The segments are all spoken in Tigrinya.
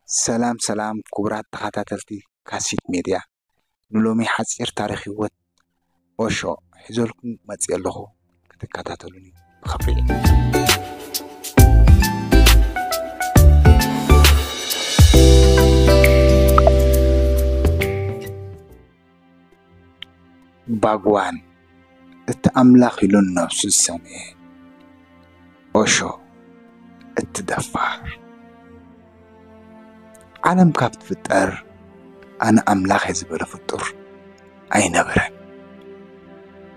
ሰላም ሰላም ክቡራት ተኸታተልቲ ካሲት ሜድያ፣ ንሎሚ ሓጺር ታሪኽ ህይወት ኦሾ ሒዘልኩም መጽየ ኣለኹ፣ ክትከታተሉኒ ብኽብሪ። ባግዋን፣ እቲ ኣምላኽ ኢሉ ንነብሱ ዝሰምየ። ኦሾ፣ እቲ ደፋር። ዓለም ካብ ትፍጠር ኣነ ኣምላኽ እየ ዝበለ ፍጡር ኣይነበረን።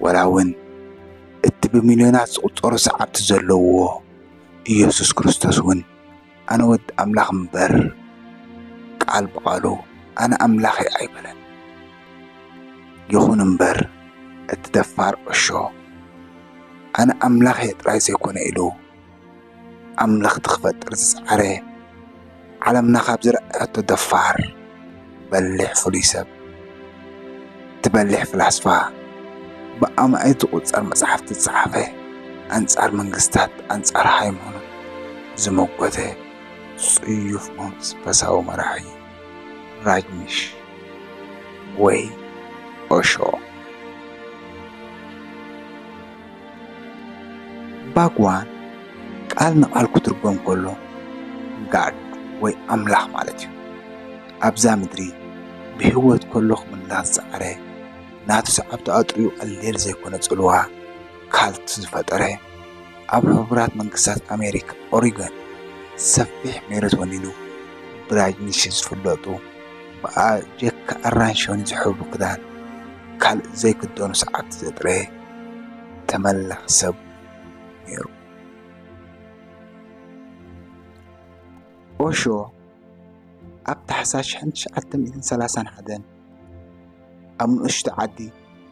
ወላ እውን እቲ ብሚልዮናት ዝቑጸሩ ሰዓብቲ ዘለዎ ኢየሱስ ክርስቶስ እውን ኣነ ወዲ ኣምላኽ እምበር፣ ቃል ብቓሉ ኣነ ኣምላኽ እየ ኣይበለን። ይኹን እምበር፣ እቲ ደፋር ኦሾ ኣነ ኣምላኽ እየ ጥራይ ዘይኮነ ኢሉ ኣምለኽቲ ክፈጥር ዝጸዓረ፣ ዓለምና ካብ ዝረኣየቶ ደፋር በሊሕ ፍሉይ ሰብ፣ እቲ በሊሕ ፍላስፋ፣ ብኣማኢት ዝቑጸር መጽሓፍቲ ዝጸሓፈ፣ ኣንጻር መንግስታት፣ ኣንጻር ሃይማኖት ዝመጎተ ጽዩፍ መንፈሳዊ መራሒ ራጅኒሽ ወይ ኦሾ። ባግዋን ቃል ንቓል ክትርጎም ከሎ ጋድ ወይ ኣምላኽ ማለት እዩ። ኣብዛ ምድሪ ብህይወት ከሎ ክምልላስ ዝጸዓረ፣ ናቱ ሰዓብቲ ኣጥርዩ ቀሊል ዘይኮነ ጽልዋ ካልት ዝፈጠረ፣ ኣብ ሕቡራት መንግስታት ኣሜሪካ ኦሪገን ሰፊሕ መሬት ወኒኑ ብራጅኒሽ ዝፍለጡ፣ ብኣ-፣ ጀካ ኣራንሺ ዝሕብሩ ክዳን ካልእ ዘይክደኑ ሰዓብቲ ዘጥረየ ተመላኺ ሰብ ነይሩ። ኦሾ ኣብ ታሕሳስ ሽሕን ትሽዓተ ሚእትን ሰላሳን ሓደን ኣብ ንእሽቶ ዓዲ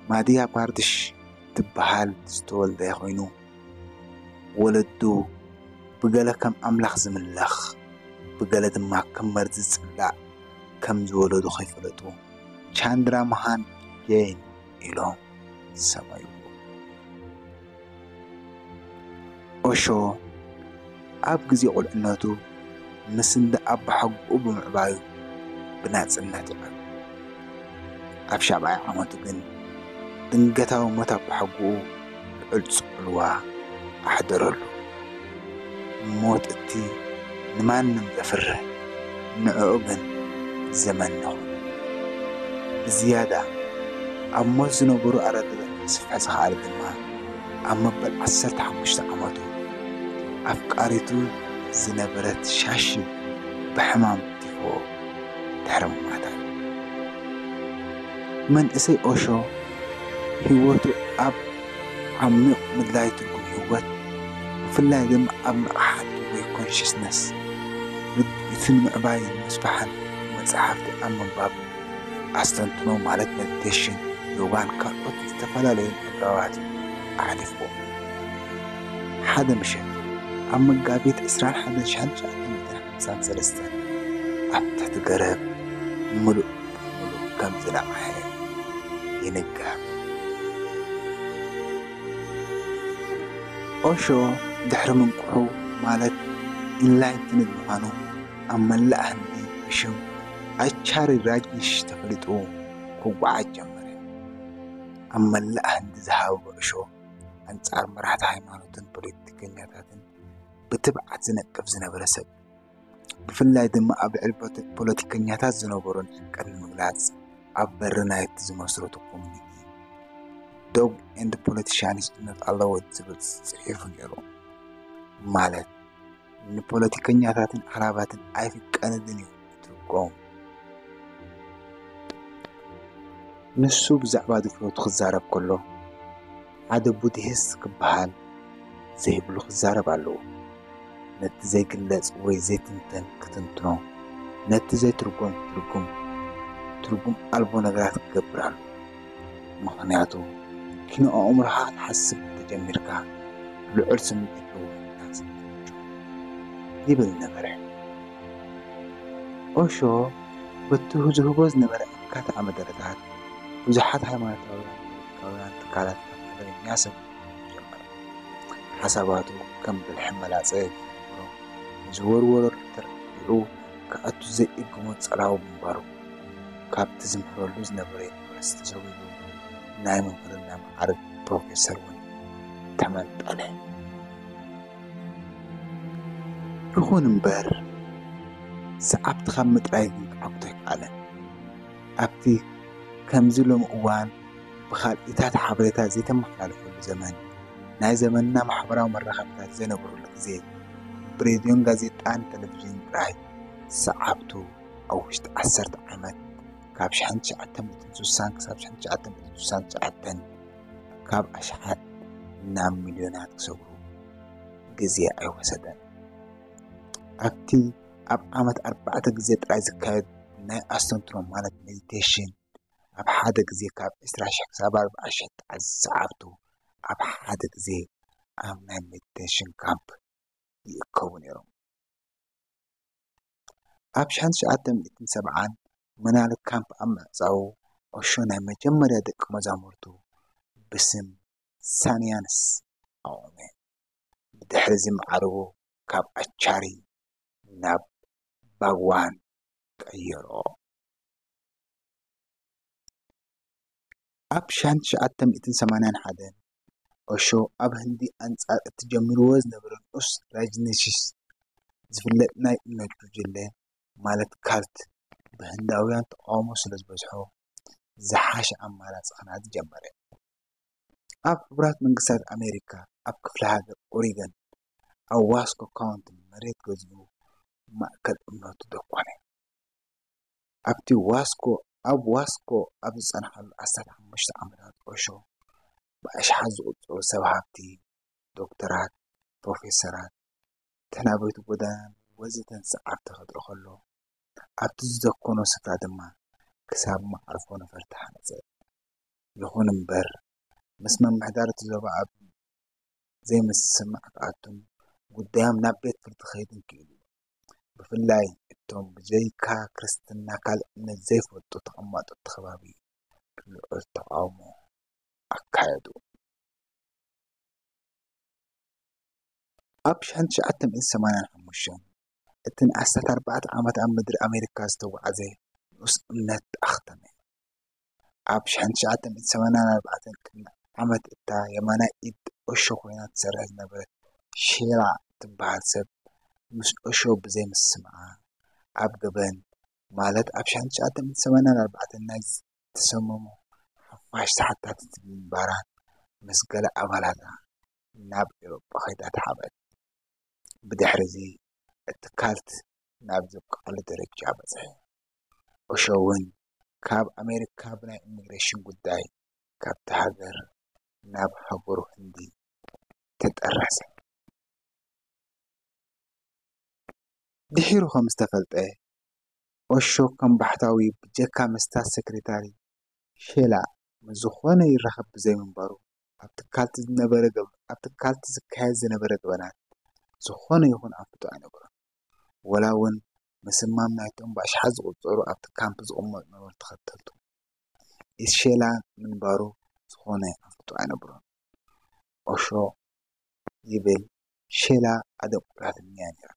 ማድያ ፓርድሽ ትበሃል ዝተወልደ ኮይኑ፣ ወለዱ ብገለ ከም ኣምላኽ ዝምለኽ፣ ብገለ ድማ ከም መርዚ ዝጽላእ ከም ዝወለዱ ከይፈለጡ ቻንድራ መሃን ጀይን ኢሎም ሰመይዎ። ኦሾ ኣብ ግዜ ቁልዕነቱ ምስ እንዳ ኣቦሓጎኡ ብምዕባዩ ብናጽነት ይዓቢ። ኣብ ሻብዓይ ዓመቱ ግን ድንገታዊ ሞት ኣቦሓጎኡ ልዑል ጽልዋ ኣሕደረሉ። ሞት እቲ ንማንም ዘፍርህ ንዕኡ ግን ዘመኒ ኾነ። ብዝያዳ ኣብ ሞት ዝነበሩ ኣረጋውያን ክስፍሕ ዝኸኣለ ድማ ኣብ መበል ዓሰርተ ሓሙሽተ ዓመቱ ኣፍቃሪቱ ዝነበረት ሻሺ ብሕማም ቲፎ ድሕሪ ምማታ እዩ። መንእሰይ ኦሾ ህይወቱ ኣብ ዓሚቕ ምድላይ ትርጉም ህይወት፣ ብፍላይ ድማ ኣብ ንቕሓት ወይ ኮንሽስነስ፣ ርድኢቱ ንምዕባይን ምስፋሕን፣ መጽሓፍቲ ኣብ ምንባብ፣ ኣስተንትኖ ማለት ሜዲቴሽን፣ ዮጋን ካልኦት ዝተፈላለዩ ኣገባባትን ኣሕሊፍዎ። ሓደ ምሸት ኣብ መጋቢት ዕስራን ሓደን ሽሕን ትሽዓተ ሚእትን ሓምሳን ሰለስተን ኣብ ትሕቲ ገረብ ምሉእ ብምሉእ ከም ዝነቕሐ ይንገር። ኦሾ ድሕሪ ምንቅሑ ማለት ኢንላይትንድ ምዃኑ ኣብ መላእ ህንዲ ብሽም ኣቻሪ ራጅኒሽ ተፈሊጡ ክጓዓዝ ጀመረ። ኣብ መላእ ህንዲ ዝሃበ ብዕሾ ኣንጻር መራሕቲ ሃይማኖትን ፖለቲከኛታትን ብትብዓት ዝነቅፍ ዝነበረ ሰብ፣ ብፍላይ ድማ ኣብ ልዕሊ ፖለቲ-፣ ፖለቲከኛታት ዝነበሮ ንዕቀት ንምግላጽ ኣብ በሪ ናይቲ ዝመስረቶ ኮሚኒቲ ዶግ ኤንድ ፖለቲሻንስ እምነት ኣለዎ ዝብል ጽሒፉ ነይሩ። ማለት ንፖለቲከኛታትን ኣህራባትን ኣይፍቀድን እዩ ትርጎም። ንሱ ብዛዕባ ድፍረቱ ክዛረብ ከሎ፣ ሓደ ቡድሂስት ክበሃል ዘይብሉ ክዛረብ ኣለዎ። ነቲ ዘይግለጽ ወይ ዘይትንተን ክትንትኖ፣ ነቲ ዘይትርጎም ክትርጉም፣ ትርጉም ኣልቦ ነገራት ክገብር ኣለዎ። ምኽንያቱ ኪኖ ኣእምሮኻ ክትሓስብ እንተጀሚርካ፣ ልዑል ስምዒት ልውውጥ ክትሓስብ ትምቹ ይብል ነበረ። ኦሾ በቲ ዝህቦ ዝነበረ ኣካታዒ መደረታት፣ ብዙሓት ሃይማኖታውያን ፖለቲካውያን ትካላት ከም ሓደገኛ ሰብ ጀመረ። ሓሳባቱ ከም ብልሒ መላጸ ዝነበሮ፣ ንዝወርወሮ ተረዲዑ ክኣቱ ዘይእግሙ ጸላዊ ምንባሩ፣ ካብቲ ዝምህረሉ ዝነበረ ዩኒቨርሲቲ ሰጒጉ ናይ ምምህርና መዓርግ ፕሮፌሰር እውን ተመንጠለ። ይኹን እምበር፣ ሰዓብቲ ካብ ምጥራይ ግን ክዓግቶ ኣይከኣለን። ኣብቲ ከምዚ ሎሚ እዋን ብኻልኢታት ሓበሬታ ዘይተመሓላልፈሉ ዘመን፣ ናይ ዘመንና ማሕበራዊ መራኸብታት ዘይነበሩሉ ግዜ፣ ብሬድዮን ጋዜጣን ቴሌቪዥን ጥራይ ሰዓብቱ ኣብ ውሽጢ ዓሰርተ ዓመት፣ ካብ ሽሕን ትሽዓተ ሚእትን ስሳን ክሳብ ሽሕን ትሽዓተ ሚእትን ስሳን ትሽዓተን፣ ካብ ኣሽሓት ናብ ሚልዮናት ክሰግሩ ግዜ ኣይወሰደን። ኣብቲ ኣብ ዓመት ኣርባዕተ ግዜ ጥራይ ዝካየድ ናይ ኣስተንትኖ፣ ማለት ሜዲቴሽን፣ ኣብ ሓደ ግዜ ካብ ዕስራ ሽሕ ክሳብ ኣርብዓ ሽሕ ጥራይ ዝሰዓብቱ ኣብ ሓደ ግዜ ኣብ ናይ ሜዲቴሽን ካምፕ ይእከቡ ነይሮም። ኣብ ሽሕን ትሽዓተ ሚእትን ሰብዓን መናሊ ካምፕ ኣብ ምዕጻዉ፣ ኦሾ ናይ መጀመርያ ደቂ መዛሙርቱ ብስም ሳንያንስ ኣቑመ። ብድሕሪ እዚ መዓርጉ ካብ ኣቻሪ ናብ ባግዋን ቀየሮ። ኣብ ሽሕን ትሽዓተ ሚእትን ሰማንያን ሓደን ኦሾ ኣብ ህንዲ ኣንጻር እቲ ጀሚርዎ ዝነበረ ንኡስ ራጅኒሺስ ዝፍለጥ ናይ እምነት ጉጅለ፣ ማለት ካልት፣ ብህንዳውያን ተቓውሞ ስለ ዝበዝሖ ዝሓሸ ኣማራጺ ክነኣድ ጀመረ። ኣብ ሕቡራት መንግስታት ኣሜሪካ ኣብ ክፍለ ሃገር ኦሪገን ኣብ ዋስኮ ካውንቲ መሬት ገዚኡ ማእከል እምነቱ ደኮነ። ኣብቲ ዋስኮ ኣብ ዋስኮ ኣብ ዝጸንሓሉ ዓሰርተ ሓሙሽተ ዓመታት ኦሾ ብኣሽሓት ዝቑጸሩ ሰብ ሃብቲ፣ ዶክተራት፣ ፕሮፌሰራት፣ ተናበይቲ ጎደናን ወዘተን ሰዓብቲ ከጥሪ ከሎ፣ ኣብቲ ዝደኮኖ ስፍራ ድማ ክሳብ መዓርፎ ነፈርቲ ሃነጸ። ይኹን እምበር፣ ምስ ምምሕዳር እቲ ዞባ ኣብ ዘይምስምማዕ ክኣቱን ጉዳዮም ናብ ቤት ፍርዲ ክኸይድን ክኢሉ። ብፍላይ እቶም ብዘይካ ክርስትና ካልእ እምነት ዘይፈልጡ ተቐማጦ እቲ ከባቢ ልዑል ተቓውሞ ኣካየዱ። ኣብ ሽሕን ትሽዓተ ሚእትን ሰማንያን ሓሙሽተን እቲ ንዓሰርተ ኣርባዕተ ዓመት ኣብ ምድሪ ኣሜሪካ ዝተጓዕዘ ንኡስ እምነት ኣኽተመ። ኣብ ሽሕን ትሽዓተ ሚእትን ሰማንያን ኣርባዕተን ቅድሚ ዓመት እታ የማናይ ኢድ ኦሾ ኮይና ትሰርሕ ዝነበረት ሼላ ትበሃል ሰብ ምስ ኦሾ ብዘይምስምዓ ኣብ ገበን፣ ማለት ኣብ ሽሕን ትሽዓተ ሚእትን ሰማንያን ኣርባዕተን ናይ ዝተሰመሙ ሓፋሽ ተሓታቲት ብምንባራ ምስ ገለ ኣባላታ ናብ ኤውሮጳ ከይዳ ተሓብአት። ብድሕሪ እዚ እቲ ካልት ናብ ዘብቅዓሉ ደረጃ በጽሐ። ኦሾ እውን ካብ ኣሜሪካ ብናይ ኢሚግሬሽን ጉዳይ ካብቲ ሃገር ናብ ሃገሩ ህንዲ ተጠረዘ። ድሒሩ ከም ዝተፈልጠ፣ ኦሾ ከም ባሕታዊ ብጀካ ምስታ ሰክሬታሪ ሼላ ምስ ዝኾነ ይራኸብ ብዘይምንባሩ፣ ኣብቲ ካልቲ ዝነበረ ገብ-፣ ኣብቲ ካልቲ ዝካየድ ዝነበረ ገበናት ዝኾነ ይኹን ኣፍልጦ ኣይነበሮን። ወላ እውን ምስማም ናይቶም ብኣሽሓት ዝቑጸሩ ኣብቲ ካምፕ ዝቕመጡ ነበርቲ ተኸተልቱ ኢድ ሼላ ምንባሩ ዝኾነ ኣፍልጦ ኣይነበሮን። ኦሾ ይብል፣ ሼላ ኣደንቁራትኒ እያ ነይራ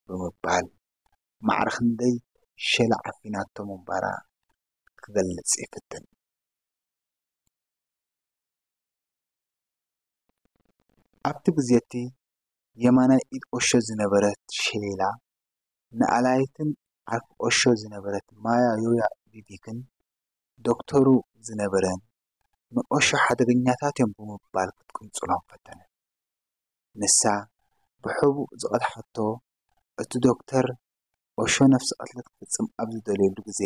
ብምባል ማዕረ ክንደይ ሸላ ዓፊናቶ ምንባራ ክገልጽ ይፍትን። ኣብቲ ግዜ እቲ የማናይ ኢድ ኦሾ ዝነበረት ሼላ፣ ንኣላይትን ዓርኪ ኦሾ ዝነበረት ማያ ዮያ ቪቪክን ዶክተሩ ዝነበረን ንኦሾ ሓደገኛታት እዮም ብምባል ክትቅንጽሎም ፈተነት። ንሳ ብሕቡእ ዝቐድሓቶ፣ እቲ ዶክተር ኦሾ ነፍሲ ቅትለት ክፍጽም ኣብ ዝደልየሉ ግዜ፣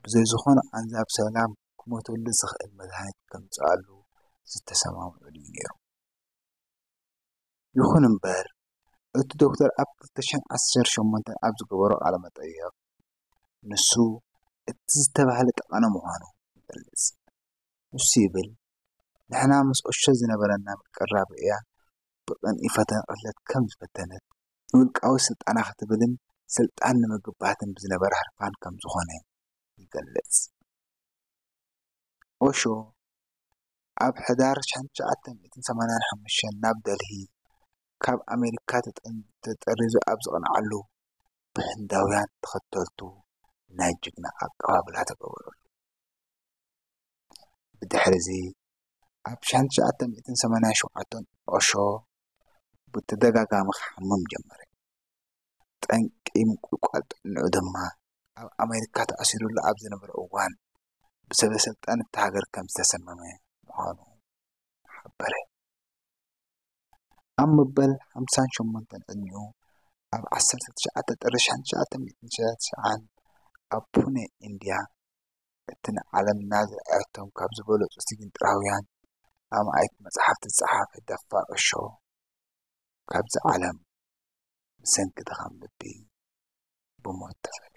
ብዘይ ዝኾነ ቃንዛ ብሰላም ክሞተሉ ዝኽእል መድሃኒት ከምጽኣሉ ዝተሰማምዑሉ እዩ ነይሩ። ይኹን እምበር፣ እቲ ዶክተር ኣብ ክልተ ሽሕን ዓሰርተ ሸሞንተን ኣብ ዝገበሮ ቃለ መጠይቕ፣ ንሱ እቲ ዝተባህለ ጠቐነ ምዃኑ ይገልጽ። ንሱ ይብል፣ ንሕና ምስ ኦሾ ዝነበረና ምቅርራብ ርእያ፣ ብቕንኢ ፈተነ ቅትለት ከም ዝፈተነት፣ ንውልቃዊ ስልጣና ክትብልን ስልጣን ንምግባትን ብዝነበራ ህርፋን ከም ዝኾነ ይገልጽ። ኦሾ ኣብ ሕዳር ሽሕን ትሽዓተ ሚእትን ሰማንያን ሓሙሽተን ናብ ደልሂ ካብ ኣሜሪካ ተጠን-፣ ተጠሪዙ ኣብ ዝቕንዓሉ፣ ብህንዳውያን ተኸተልቱ ናይ ጅግና ኣቀባብላ ተገበረሉ። ብድሕሪ እዚ ኣብ ሸሕን ትሽዓተ ሚእትን ሰማንያን ሸውዓተን ኦሾ ብተደጋጋሚ ክሓምም ጀመረ። ጠንቂ ምቁልቋል ጥዕንኡ ድማ ኣብ ኣሜሪካ ተኣሲሩሉ ኣብ ዝነበረ እዋን ብሰበ ስልጣን እታ ሃገር ከም ዝተሰመመ ምዃኑ ሓበረ። ኣብ መበል ሓምሳን ሸሞንተን ዕድሚኡ ኣብ ዓሰርተ ትሽዓተ ጥሪ ሸሕን ትሽዓተ ሚእትን ሽዑን ኣብ ፑነ ኢንድያ እቲ ንዓለም ናዝርኣያቶም ካብ ዝበለጹ ስጊንጥራውያን ኣማኢት መጻሕፍቲ ዝጸሓፈ ደፋር ኦሾ ካብዚ ዓለም ብሰንኪ ድኻም ልቢ ብሞት ተፈልየ።